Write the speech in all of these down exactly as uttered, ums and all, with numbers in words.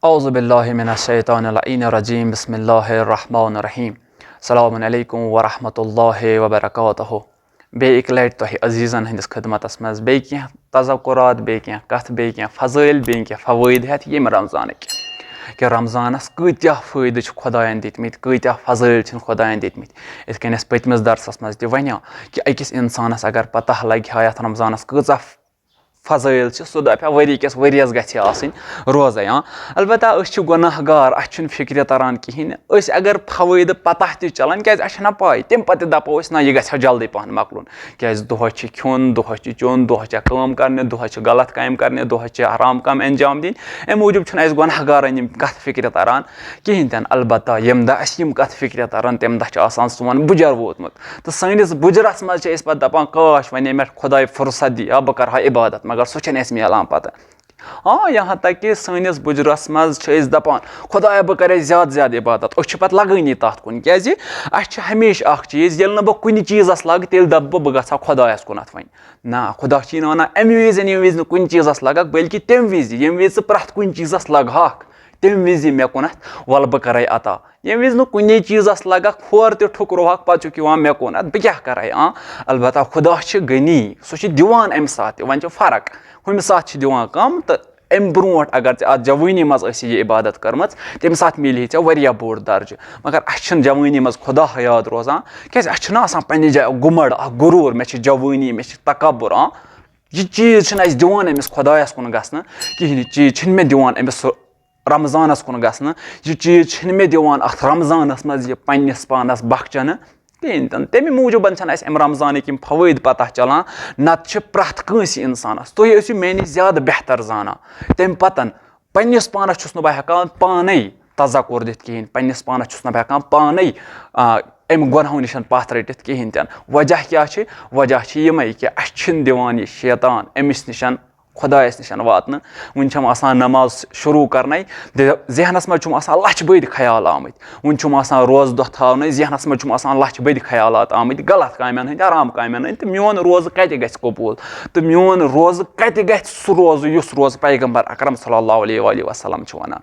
اعوذ باللہ من الشیطان اللعین الرجیم، بسم اللہ الرحمن الرحیم۔ السلام علیکم ورحمۃ اللہ وبرکاتہ۔ بیٚیہِ اَکہِ لَٹہِ تۄہہِ عزیٖزَن ہٕنٛدِس خدمتَس منٛز بیٚیہِ کینٛہہ تذکرات، بیٚیہِ کینٛہہ کَتھٕ، بیٚیہِ کینٛہہ فضٲیِل، بیٚیہِ کینٛہہ فوٲیِد ہٮ۪تھ ییٚمہِ رمضانٕکۍ، کہِ رمضانَس کۭتیٛاہ فٲیدٕ چھِ خۄدایَن دِتمٕتۍ، کۭتیٛاہ فضٲیِل چھِن خۄدایَن دِتمٕتۍ۔ یِتھ کٔنۍ اَسہِ پٔتمِس درسَس منٛز تہِ وَنیو، کہِ أکِس اِنسانَس اگر پَتہ لَگہِ ہا یَتھ رمضانَس کۭژاہ فضٲیِل چھِ، سُہ دَپہِ ہا ؤری کِس ؤریَس گژھِ ہا آسٕنۍ روزَے۔ آ، البتہ أسۍ چھِ گۄناہ گار، اَسہِ چھُنہٕ فِکرِ تَران کِہیٖنۍ۔ أسۍ اگر فوٲیدٕ پَتہ تہِ چَلان، کیٛازِ اَسہِ چھَنہ پَے، تَمہِ پَتہٕ تہِ دَپو أسۍ، نہ، یہِ گژھِ ہا جلدی پَہَن مۄکلُن۔ کیٛازِ دۄہَس چھِ کھیوٚن، دۄہَس چھِ چیوٚن، دۄہَس چھےٚ کٲم کَرنہِ، دۄہَس چھِ غلط کامہِ کَرنہِ، دۄہَس چھِ حرام کامہِ اَنجام دِنۍ۔ اَمہِ موٗجوٗب چھُنہٕ اَسہِ گۄناہ گارَن یِم کَتھٕ فِکرِ تَران کِہیٖنۍ تہِ نہٕ۔ البتہ ییٚمہِ دۄہ اَسہِ یِم کَتھٕ فِکرِ تَرَن، تَمہِ دۄہ چھُ آسان سون بُجَر ووتمُت۔ تہٕ سٲنِس بُجرَس منٛز چھِ أسۍ پَتہٕ دَپان، کاش، وۄنۍ ییٚمہِ لَٹہِ خۄداے فرصت دی ہا، بہٕ کَرٕ ہا عبادت، مگر سُہ چھَنہٕ اَسہِ میلان پَتہٕ۔ آ، یہاں تک کہ سٲنِس بُجرَس منٛز چھِ أسۍ دَپان، خۄدایا، بہٕ کَرٕ زیادٕ زیادٕ عبادت۔ أسۍ چھِ پَتہٕ لَگٲنی تَتھ کُن، کیٛازِ اَسہِ چھِ ہمیشہِ اَکھ چیٖز، ییٚلہِ نہٕ بہٕ کُنہِ چیٖزَس لَگہٕ، تیٚلہِ دَپہٕ بہٕ، بہٕ گژھٕ ہا خۄدایَس کُنَتھ وۄنۍ۔ نہ، خۄدا چھُے نہٕ وَنان اَمہِ وِزِ، ییٚمہِ وِزِ نہٕ کُنہِ چیٖزَس لَگَکھ، بلکہِ تَمہِ وِزِ، ییٚمہِ وِزِ ژٕ پرٛٮ۪تھ کُنہِ چیٖزَس لَگہٕ ہاکھ، تَمہِ وِزِ یہِ مےٚ کُنَتھ، وَلہٕ بہٕ کَرَے عطا۔ ییٚمہِ وِزِ نہٕ کُنے چیٖزَس لَگَکھ، کھور تہِ ٹھُکروہَکھ، پَتہٕ چھُکھ یِوان مےٚ کُنَتھ، بہٕ کیٛاہ کَرَے؟ آ، البتہ خۄدا چھِ غنی، سُہ چھِ دِوان اَمہِ ساتہٕ تہِ۔ وۄنۍ چھِ فرق، ہُمہِ ساتہٕ چھِ دِوان کَم، تہٕ اَمہِ برونٛٹھ اگر ژےٚ اَتھ جوٲنی منٛز ٲسی یہِ عبادت کٔرمٕژ، تَمہِ ساتہٕ میلہِ ہے ژےٚ واریاہ بوٚڑ درجہٕ۔ مگر اَسہِ چھِنہٕ جوٲنی منٛز خۄدا یاد روزان، کیٛازِ اَسہِ چھُنہ آسان پنٛنہِ جایہِ گُمَڑ، اَکھ غروٗر، مےٚ چھِ جوٲنی، مےٚ چھِ تکبُر۔ آ، یہِ چیٖز چھِنہٕ اَسہِ دِوان أمِس خۄدایَس کُن گژھنہٕ کِہیٖنۍ، یہِ چیٖز چھِنہٕ مےٚ دِوان أمِس رمضانَس کُن گژھنہٕ، یہِ چیٖز چھِنہٕ مےٚ دِوان اَتھ رمضانَس منٛز یہِ پنٛنِس پانَس بخچنہٕ کِہیٖنۍ تہِ نہٕ۔ تَمہِ موٗجوٗبَن چھَنہٕ اَسہِ اَمہِ رمضانٕکۍ یِم فوٲیِد پَتہ چَلان، نَتہٕ چھِ پرٛٮ۪تھ کٲنٛسہِ اِنسانَس، تُہۍ ٲسِو مےٚ نِش زیادٕ بہتر زانان۔ تَمہِ پَتَن پنٛنِس پانَس چھُس نہٕ بہٕ ہٮ۪کان پانَے تذکر دِتھ کِہیٖنۍ، پنٛنِس پانَس چھُس نہٕ بہٕ ہٮ۪کان پانَے، آ، اَمہِ گۄنہو نِش پَتھ رٔٹِتھ کِہیٖنۍ تہِ نہٕ۔ وجہ کیٛاہ چھِ؟ وجہ چھِ یِمَے کہِ اَسہِ چھِنہٕ دِوان یہِ شیطان أمِس نِش، خۄدایَس نِش واتنہٕ۔ وٕنہِ چھَم آسان نماز شروٗع کَرنَے، دِ-، ذہنَس منٛز چھُم آسان لَچھ بٔدۍ خیال آمٕتۍ۔ وٕنہِ چھُم آسان روزٕ دۄہ تھاونَے، ذہنَس منٛز چھُم آسان لَچھ بٔدۍ خیالات آمٕتۍ غلط کامٮ۪ن ہٕنٛدۍ، حرام کامٮ۪ن ہٕنٛدۍ، تہٕ میون روزٕ کَتہِ گژھِ قبوٗل؟ تہٕ میون روزٕ کَتہِ گژھِ سُہ روزٕ، یُس روزٕ پیغمبر اکرم صلی اللہ علیہ وآلہ وسلم چھُ وَنان؟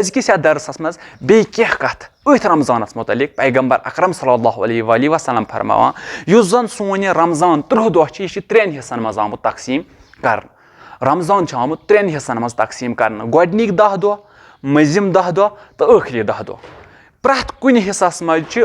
أزکِس یَتھ درسَس منٛز بیٚیہِ کینٛہہ کَتھ أتھۍ رمضانَس مُتعلِق۔ پیغمبر اکرم صلی اللہ علیہ وآلہ وسلم فرماوان، یُس زَن سون یہِ رمضان تٕرٛہ دۄہ چھِ، یہِ چھِ ترٛٮ۪ن حِصَن منٛز آمُت تقسیٖم کرنہٕ۔ رمضان چھُ آمُت ترٛٮ۪ن حِصَن منٛز تقسیٖم کرنہٕ، گۄڈٕنِکۍ دَہ دۄہ، مٔنٛزِم دَہ دۄہ تہٕ ٲخری دَہ دۄہ۔ پرٛٮ۪تھ کُنہِ حِصَس منٛز چھِ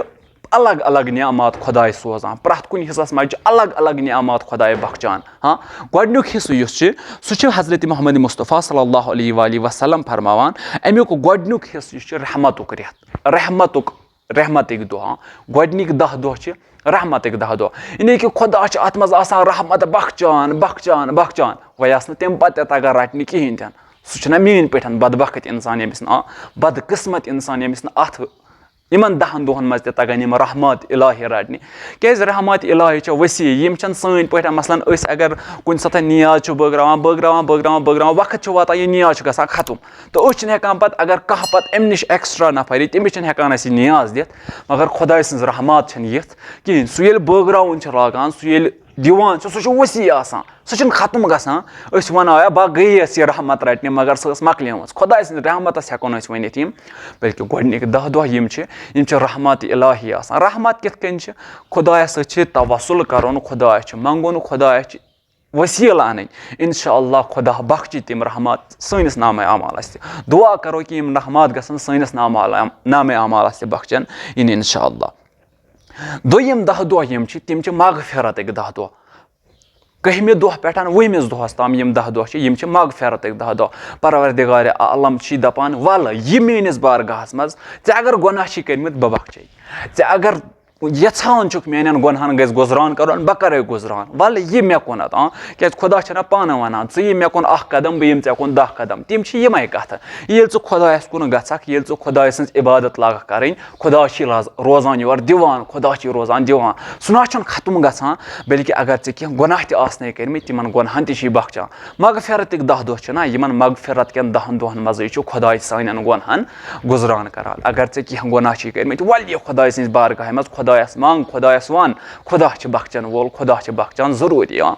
الگ الگ نعمات خۄداے سوزان، پرٛٮ۪تھ کُنہِ حِصَس منٛز چھِ الگ الگ نعمات خۄداے بخچان۔ ہاں، گۄڈٕنیُک حِصہٕ یُس چھُ، سُہ چھُ حضرت محمد مصطفیٰ صلی اللہ علیہ وآلہ وسلم فرماوان، اَمیُک گۄڈٕنیُک حِصہٕ یُس چھُ رحمتُک رٮ۪تھ، رحمتُک، رحمتٕکۍ دۄہ۔ ہاں، گۄڈٕنیُک دَہ دۄہ چھِ رحمتٕکۍ دَہ دۄہ، یعنی کہِ خۄدا چھُ اَتھ منٛز آسان رحمت بخچان، بخچان، بخچان۔ وۄنۍ آسہٕ نہٕ تَمہِ پَتہٕ تہِ تَگان رَٹنہِ کِہیٖنۍ تہِ نہٕ۔ سُہ چھُنہ میٲنۍ پٲٹھۍ بدبخت اِنسان، ییٚمِس نہٕ، آ، بدقٕسمت اِنسان، ییٚمِس نہٕ اَتھ یِمن دَہن دۄہن منٛز تہِ تَگن یِم رحمات الٰہی رَٹنہِ۔ کیازِ رحمات الٰہی چھےٚ وسیع، یِم چھَنہٕ سٲنۍ پٲٹھۍ، مثلاً أسۍ اگر کُنہِ ساتہٕ نیاز چھِ بٲگراوان، بٲگراوان، بٲگراوان، بٲگراوان، وقت چھُ واتان، یہِ نیاز چھُ گژھان ختم، تہٕ أسۍ چھِنہٕ ہٮ۪کان پَتہٕ، اگر کانٛہہ پَتہٕ اَمہِ نِش extra نفر یی، تٔمِس چھِنہٕ ہٮ۪کان أسۍ یہِ نیاز دِتھ۔ مگر خۄداے سٕنٛز رحمات چھَنہٕ یِژھ کِہیٖنۍ۔ سُہ ییٚلہِ بٲگراوُن چھُ لاگان، سُہ ییٚلہِ دِوان چھُ، سُہ چھُ وسیع آسان، سُہ چھُنہٕ ختم گژھان۔ أسۍ وَنو، "یا بہٕ گٔیَس یہِ رحمت رَٹنہِ، مگر سۄ ٲس مۄکلیمٕژ۔" خۄداے سٕنٛدِ رحمتَس ہٮ۪کو نہٕ أسۍ ؤنِتھ یِم، بلکہِ گۄڈٕنِکۍ دَہ دۄہ یِم چھِ، یِم چھِ رحمت الٰہی آسان۔ رحمت کِتھ کٔنۍ چھِ؟ خۄدایَس سۭتۍ چھِ توسل کَرُن، خۄدایَس چھُ منٛگُن، خۄدایَس چھِ وسیٖلہٕ اَنٕنۍ۔ اِنشاء اللہ خۄدا بخچہِ تِم رحمت سٲنِس نامِ اعمالَس تہِ۔ دُعا کَرو کہِ یِم رحمت گژھن سٲنِس نامِ اعمالَس تہِ بخچَن یِنۍ، اِنشاء اللہ۔ دوٚیِم دَہ دۄہ یِم چھِ، تِم چھِ مغفرتٕکۍ دَہ دۄہ۔ کٔہمہِ دۄہ پٮ۪ٹھ وُہمِس دۄہَس تام یِم دَہ دۄہ چھِ، یِم چھِ مغفرتٕکۍ دَہ دۄہ۔ پروردگار عالم چھی دَپان، وَلہٕ یہِ میٛٲنِس بارگاہَس منٛز، ژےٚ اگر گۄناہ چھی کٔرمٕتۍ، بہٕ بخچے۔ ژےٚ اگر یَژھان چھُکھ میٛانٮ۪ن گۄنہَن گژھِ گُزران کَرُن، بہٕ کَرَے گُزران۔ وَلہٕ یہِ مےٚ کُنَتھ، آ، کیٛازِ خۄدا چھُنہ پانہٕ وَنان، ژٕ یہِ مےٚ کُن اَکھ قدم، بہٕ یِمہٕ ژےٚ کُن دَہ قدم۔ تِم چھِ یِمَے کَتھٕ۔ ییٚلہِ ژٕ خۄدایَس کُن گژھکھ، ییٚلہِ ژٕ خۄداے سٕنٛز عبادت لاگَکھ کَرٕنۍ، خۄدا چھِ لاز-، روزان یورٕ دِوان، خۄدا چھِ روزان دِوان۔ سُہ نہ چھُنہٕ ختم گژھان، بلکہِ اگر ژےٚ کینٛہہ گۄناہ تہِ آسنَے کٔرمٕتۍ، تِمَن گۄناہَن تہِ چھِ یہِ بخچان۔ مغفرتٕکۍ دَہ دۄہ چھِنہ، یِمَن مغفرت کٮ۪ن دَہَن دۄہَن منٛزٕے چھُ خۄداے سانٮ۪ن گۄناہَن گُزران کَران۔ اگر ژےٚ کینٛہہ گۄناہ چھِ کٔرمٕتۍ، وَلہٕ یہِ خۄداے سٕنٛزِ بارگاہہِ منٛز، خۄدایَس منٛگ، خۄدایَس وَن، خۄدا چھِ بخچَن وول، خۄدا چھِ بخچان ضروٗری۔ آ۔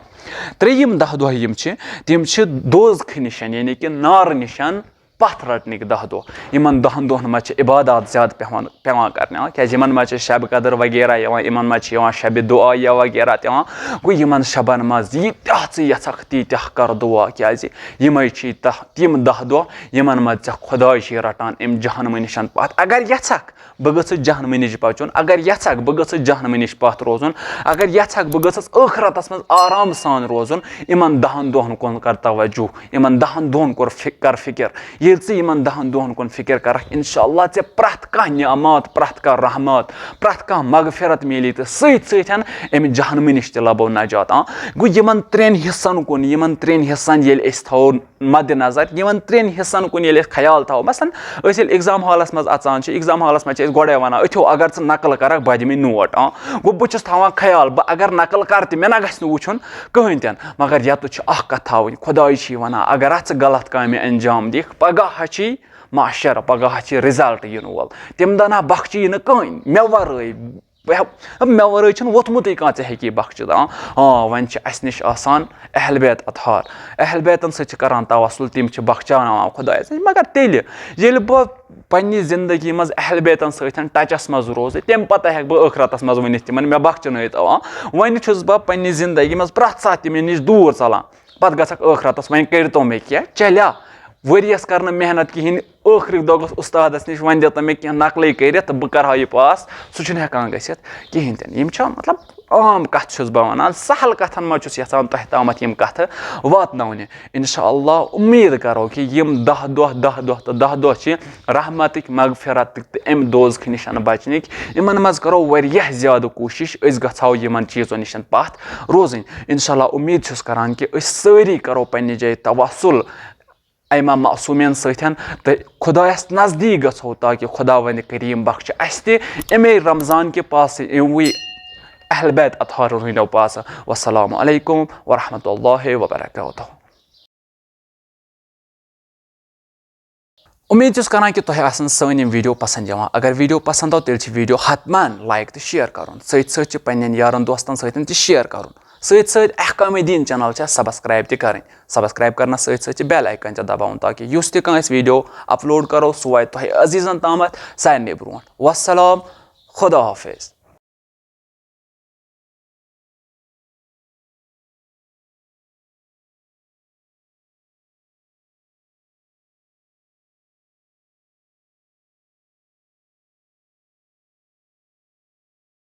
ترٛیٚیِم دَہ دۄہ یِم چھِ، تِم چھِ دوزخہٕ نِشَن، یعنی کہِ نارٕ نِشَن پتھ رٹنٕکۍ دَہ دۄہ۔ یِمن دَہن دۄہن منٛز چھِ عبادات زیادٕ پٮ۪وان، پٮ۪وان کرنہِ، آ، کیازِ یِمن منٛز چھِ شب قدر وغیرہ یِوان، یِمن منٛز چھِ یِوان شب دُعا یا وغیرہ تہِ یِوان۔ گوٚو یِمن شبن منٛز ییٖتیٛاہ ژٕ یژھکھ تیٖتیٛاہ کر دُعا، کیازِ یِمے چھِ تہ-، تِم دَہ دۄہ یِمن منٛز ژےٚ خۄداے چھُے رٹان اَمہِ جہنمہٕ نِش پتھ۔ اگر یژھکھ بہٕ گٔژھٕس جہنمہٕ نِش بچُن، اگر یژھکھ بہٕ گٔژھٕس جہنمہٕ نِش پتھ روزُن، اگر یژھکھ بہٕ گٔژھٕس ٲخرتس منٛز آرام سان روزُن، یِمن دَہن دۄہن کُن کر توجہ، یِمن دَہن دۄہن کوٚر فک-، کر فکر۔ ییٚلہِ ژٕ یِمن دَہن دۄہن کُن فکر کرکھ، انشاءاللہ ژےٚ پرٛٮ۪تھ کانٛہہ نعمات، پرٛٮ۪تھ کانٛہہ رحمت، پرٛٮ۪تھ کانٛہہ مغفرت میلی تہٕ سۭتۍ سۭتۍ اَمہِ جہنمہٕ نِش تہِ لبو نجات۔ آ، گوٚو یِمن ترٛٮ۪ن حصن کُن، یِمن ترٛٮ۪ن حصن ییٚلہِ أسۍ تھاوو مد نظر، یِمن ترٛٮ۪ن حصن کُن ییٚلہِ أسۍ خیال تھاوو، مثلاً أسۍ ییٚلہِ exam hallس منٛز اژان چھِ، exam hallس منٛز چھِ أسۍ گۄڈے ونان، أتھیو اگر ژٕ نقل کرکھ بہٕ دِمے نوٹ۔ آ، گوٚو بہٕ چھُس تھاوان خیال بہٕ اگر نقل کرٕ تہِ مےٚ نہ گژھِ نہٕ وٕچھُن کٕہٕنۍ تہِ نہٕ، مگر یتھ چھِ اکھ کتھ تھاوٕنۍ، خۄداے چھِ ونان اگر ژٕ غلط کامہِ انجام دِکھ، پگاہ چھِ محشر، پگاہ چھِ result یِنہٕ وول، تمہِ دۄہ نہ بخچی نہٕ کٕہٕنۍ مےٚ ورٲے۔ بہٕ ہٮ۪-، مےٚ ورٲے چھُنہٕ ووٚتھمُتٕے کانٛہہ ژےٚ ہیٚکی بخچِتھ۔ آ، آ، وۄنۍ چھِ اَسہِ نِش آسان اہل بیت اطہار۔ اہل بیتَن سۭتۍ چھِ کران توسل، تِم چھِ بخچاوناوان خۄدایَس نِش۔ مگر تیٚلہِ ییٚلہِ بہٕ پننہِ زندگی منٛز اہل بیتَن سۭتۍ ٹچَس منٛز روزٕ، تَمہِ پتہٕ ہٮ۪کہٕ بہٕ ٲخرتَس منٛز ؤنِتھ تِمن مےٚ بخچنٲیتو۔ آ، وۄنۍ چھُس بہٕ پننہِ زندگی منٛز پرٛٮ۪تھ ساتہٕ تِمن نِش دوٗر ژَلان۔ پتہٕ گژھکھ ٲخرتَس، وۄنۍ کٔرۍتو مےٚ کینٛہہ، چلیٛا؟ ؤریَس کر نہٕ محنت کِہیٖنۍ، ٲخرٕکۍ دۄہ گوٚژھ اُستادَس نِش، وۄنۍ دِتو مےٚ کینٛہہ نقلٕے کٔرِتھ تہٕ بہٕ کَرٕ ہا یہِ پاس، سُہ چھُنہٕ ہٮ۪کان گٔژھِتھ کِہیٖنۍ تہِ نہٕ۔ یِم چھِ، مطلب، عام کَتھ چھُس بہٕ وَنان، سَہَل کَتھَن منٛز چھُس یَژھان تۄہہِ تامَتھ یِم کَتھٕ واتناونہِ۔ اِنشاء اللہ اُمید کَرو کہِ یِم دَہ دۄہ، دَہ دۄہ تہٕ دَہ دۄہ چھِ رحمتٕکۍ، مغفرتٕکۍ تہٕ اَمہِ دوزخہٕ نِش بَچنٕکۍ۔ یِمَن منٛز کَرو واریاہ زیادٕ کوٗشِش أسۍ گژھو یِمَن چیٖزو نِش پَتھ روزٕنۍ۔ اِنشاء اللہ اُمید چھُس کَران کہِ أسۍ سٲری کَرو پنٛنہِ جایہِ توسُل اَمہِ معصوٗمین سۭتۍ تہٕ خۄدایَس نزدیٖک گژھو، تاکہِ خۄداوندِ کریٖم بخشہِ اَسہِ تہِ اَمے رمضان کہِ پاسہٕ، اِموٕے اہل بیت اطہارن ہٕنٛدیو پاسہٕ۔ والسلام علیکم ورحمۃ اللہ وبرکاتہ۔ اُمید چھُس کران کہِ تۄہہِ آسن سٲنۍ یِم video پسنٛد یِوان۔ اگر video پسنٛد آو، تیٚلہِ چھِ video حتماً like تہٕ share کرُن۔ سۭتۍ سۭتۍ چھِ پننٮ۪ن یارن دوستن سۭتۍ تہِ share کرُن۔ سۭتۍ سۭتۍ احکام دین channel چھےٚ subscribe تہِ کرٕنۍ۔ Subscribe کرنس سۭتۍ سۭتۍ چھِ bell icon تہِ دباوُن، تاکہِ یُس تہِ کانٛہہ أسۍ video upload کرو، سُہ واتہِ تۄہہِ عزیزن تامتھ سارنٕے برونٛٹھ۔ والسلام، خدا حافظ۔